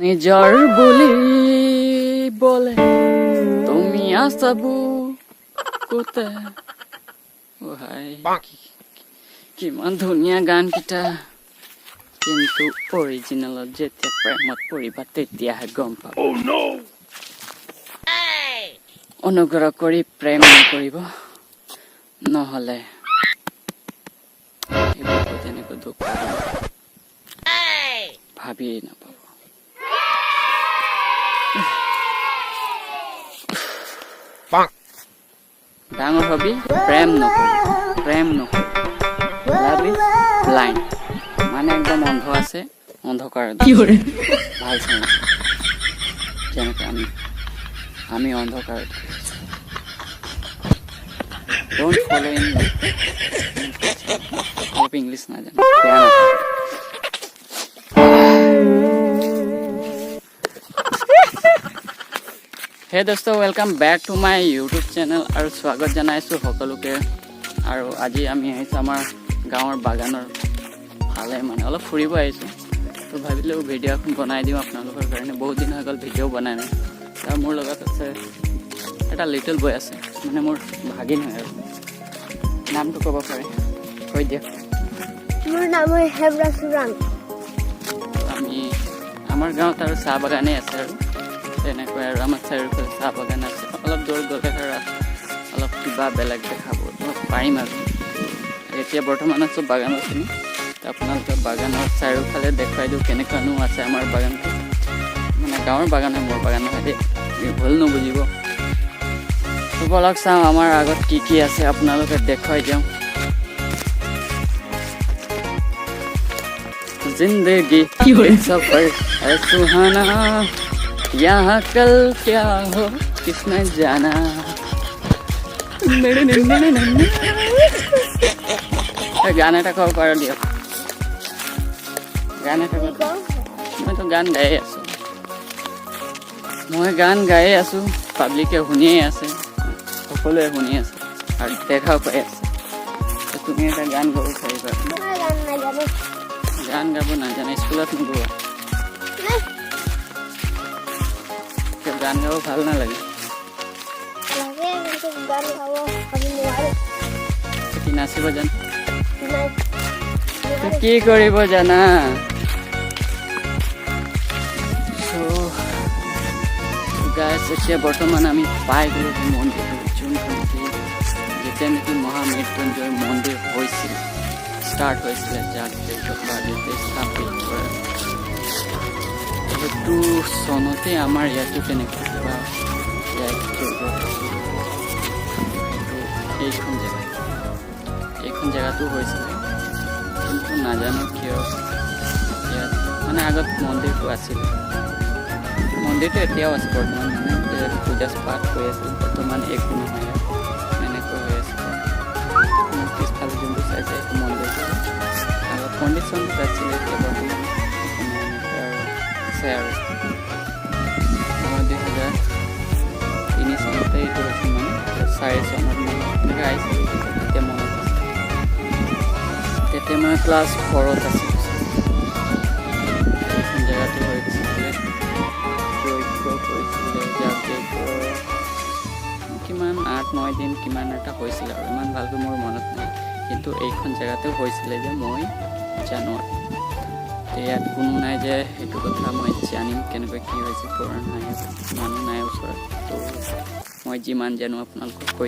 নিজৰ বুলিবলে তুমি আছা বুকুতে। অ' হাই, কিমান ধুনীয়া গানকেইটা! কিন্তু অৰিজিনেলত যেতিয়া প্ৰেমত পৰিবা, তেতিয়াহে গম পাবা। অনুগ্ৰহ কৰি প্ৰেম নকৰিব, নহ'লে এই বুকুত এনেকৈ দুখ পাব, ভাবিয়েই নাপাব। ডাঙৰ হবি, প্ৰেম নকৰিবি, প্ৰেম নকৰিবি। Love is blind, মানে একদম অন্ধ আছে, অন্ধকাৰত ভাল চাই। যেনেকৈ আমি অন্ধকাৰত। Don't follow in. অলপ ইংলিছ নাজানো, বেয়া নাপাব। হে দোস্ত, welcome back to my YouTube channel আৰু স্বাগত জনাইছোঁ সকলোকে। আৰু আজি আমি আহিছোঁ আমাৰ গাঁৱৰ বাগানৰ ফালে, মানে অলপ ফুৰিব আহিছোঁ। তো ভাবিলোঁ ভিডিঅ' এখন বনাই দিওঁ আপোনালোকৰ কাৰণে। বহুত দিন হৈ গ'ল ভিডিঅ' বনাই নাই। আৰু মোৰ লগত আছে এটা লিটল বয় আছে, মানে মোৰ ভাগিন হয়। আৰু নামটো ক'ব পাৰে, কৈ দিয়ক। মোৰ নাম হয় হেমৰাজ চুৰাং। আমি আমাৰ গাঁৱত আৰু চাহ বাগানেই আছে আৰু তেনেকৈ আৰু আমাৰ চাৰিওফালে চাহ বাগান আছে। অলপ দূৰ গ'লে আৰু অলপ কিবা বেলেগ দেখাব পাৰিম। আৰু এতিয়া বৰ্তমান আছোঁ বাগানত। আমি আপোনালোকে বাগানৰ চাৰিওফালে দেখুৱাই দিওঁ, কেনেকুৱানো আছে আমাৰ বাগানটো। মানে গাঁৱৰ বাগান হয়, মোৰ বাগান নহয় দেই, আপুনি ভুল নুবুজিব। তো ব'লক চাওঁ আমাৰ আগত কি কি আছে, আপোনালোকে দেখুৱাই দিওঁ। जिंदगी एक सफर है सुहाना, यहाँ कल क्या हो किसने जाना। এই গান এটা ক'ব পাৰ দিয়ক, গান এটা কি কওঁ। কওঁ? মইতো গান গায়ে আছো, মই গান গায়ে আছো, পাব্লিকে শুনিয়ে আছে, সকলোৱে শুনি আছে আৰু দেখাও পাই আছে। তো তুমি এটা গান গাব পাৰিবা? মই গান নাজানো। গান গাব নাজানে? স্কুলত নোগোৱা? নাই। কিয়, গান গাব ভাল নালাগে? লাগে, কিন্তু গান গাব আমি নোৱাৰো। কি, নাচিব জান? নাই। তো কি কৰিব জানা? চ' গাইছ, এতিয়া বৰ্তমান আমি পাই গ'লো সেই মন্দিৰটো, যোনটো নেকি যেতিয়া নেকি মহামৃত্যুঞ্জয় মন্দিৰ হৈছিল, ষ্টাৰ্ট হৈছিলে, যাক যজ্ঞ বা যেতিয়া স্থাপিত কৰা, সেইটো চনতে আমাৰ ইয়াতো তেনেকুৱা কিবা ইয়াত যজ্ঞ হৈছিল। সেইটো এইখন জেগাতো হৈছিলে, কিন্তু নাজানো কিয় ইয়াত মানে আগত মন্দিৰটো আছিলে। মন্দিৰটো এতিয়াও আছে বৰ্তমান, মানে যে পূজা পাঠ হৈ আছিল, বৰ্তমান একো নহয় ইয়াত, এনেকৈ হৈ আছে। মোৰ পিছফালে যোনটো চাইছে, সেইটো মন্দিৰটো আগত পণ্ডিত চণ্ডিত আছিলে, এতিয়া বৰ্তমান একো নাই, এনেকৈ আৰু আছে। আৰু মই 2003 চনতে এইটো হৈছিল, মানে 4 চনত মানে এনেকৈ আহিছিলোঁ তেতিয়া, মনত আছে। তেতিয়া মই ক্লাছ 4ত আছিলোঁ। এইখন জেগাটো হৈছিলে, যজ্ঞ কৰিছিলে, যাক যজ্ঞ কিমান 8-9 দিন কিমান এটা হৈছিলে আৰু ইমান ভালকৈ মোৰ মনত নাই, কিন্তু এইখন জেগাতেও হৈছিলে যে মই জানো। আৰু ইয়াত কোনো নাই যে সেইটো কথা মই জানিম কেনেকৈ কি হৈছে, পৰা নাই, মানুহ নাই ওচৰত। তো মই যিমান জানো আপোনালোকক কৈ